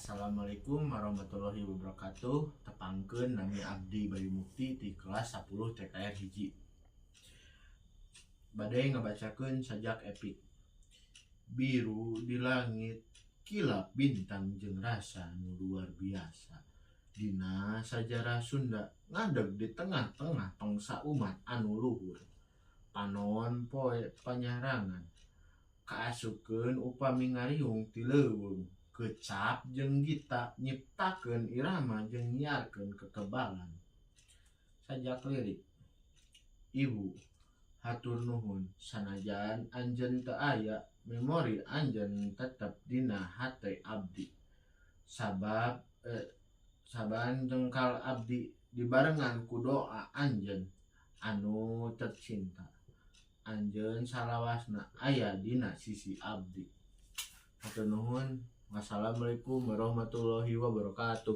Assalamualaikum warahmatullahi wabarakatuh. Tepangkeun, nami abdi Bayu Mukti di kelas 10 TKR 1. Bade ngabacakeun sajak epik. Biru di langit, kilap bintang jeung rasa nu luar biasa. Dina sajarah Sunda ngadeg di tengah-tengah pangsa umat anu luhur. Panon poe panyarangan kaasupkeun upami ngariung ti leuweung. Kecap jeung gita nyiptakeun irama jeung nyiarkeun kekebalan. Sajak lirik. Ibu, hatur nuhun, sanajan anjeun teu aya, memori anjeun tetep dina hate abdi. Sabab saban jengkal abdi dibarengan ku doa anjeun anu tercinta. Anjeun salawasna aya dina sisi abdi. Hatur nuhun. Wassalamualaikum warahmatullahi wabarakatuh.